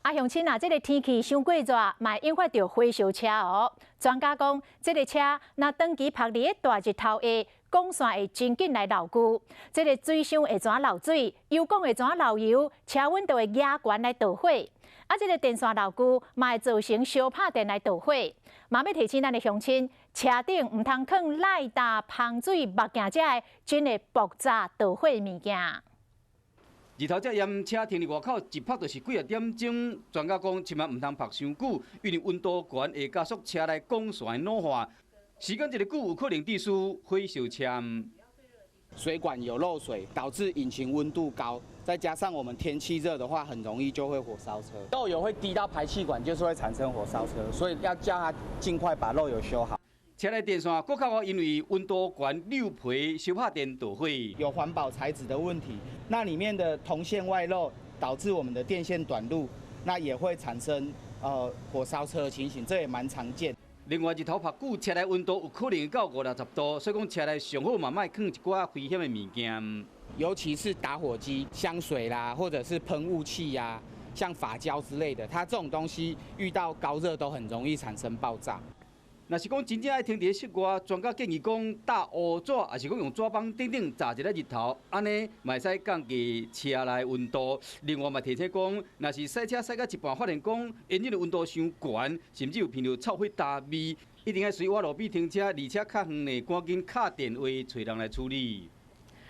啊，鄉親啊，這个天氣傷過熱，嘛會引發著火燒車哦。專家講，這个車若長期曝佇咧大日頭下，管線會真緊來老舊。這个水箱會怎漏水，油管會怎漏油，車溫就會壓懸來導火。啊，這个電線老舊，嘛會造成燒拍電來導火。嘛欲提醒咱的鄉親，車頂毋通囥賴打、香水、目鏡這的真會爆炸導火物件。日頭遮炎，車停佇外口一曝就是幾仔點鐘。專家講，千萬毋通曝傷久，因為溫度懸會加速車內管線老化。時間一个久，有可能致使火燒車。水管有漏水，導致引擎溫度高，再加上我們天氣熱的話，很容易就會火燒車。漏油會滴到排氣管，就是會產生火燒車，所以要叫他盡快把漏油修好。車內電線閣較因為溫度懸溜皮燒拍電導火。有環保材質的問題，那裡面的銅線外漏，導致我們的電線短路，那也會產生火燒車的情形，這也蠻常見。另外，日頭曝久，車內溫度有可能到五六十度，所以講車內上好嘛莫囥一寡危險的物件。尤其是打火機、香水啦，或者是噴霧器呀，像髮膠之類的，它這種東西遇到高熱都很容易產生爆炸。若是講真正愛停佇室外，專家建議講搭烏紙，抑是講用紙板頂頂罩一下日頭，按呢嘛會使降低車內溫度。另外嘛提醒講，若是駛車駛到一半，發現講引擎的溫度傷懸，甚至有聞著臭火焦味，一定愛隨倚路邊停車，離車較遠的，趕緊敲電話揣人來處理。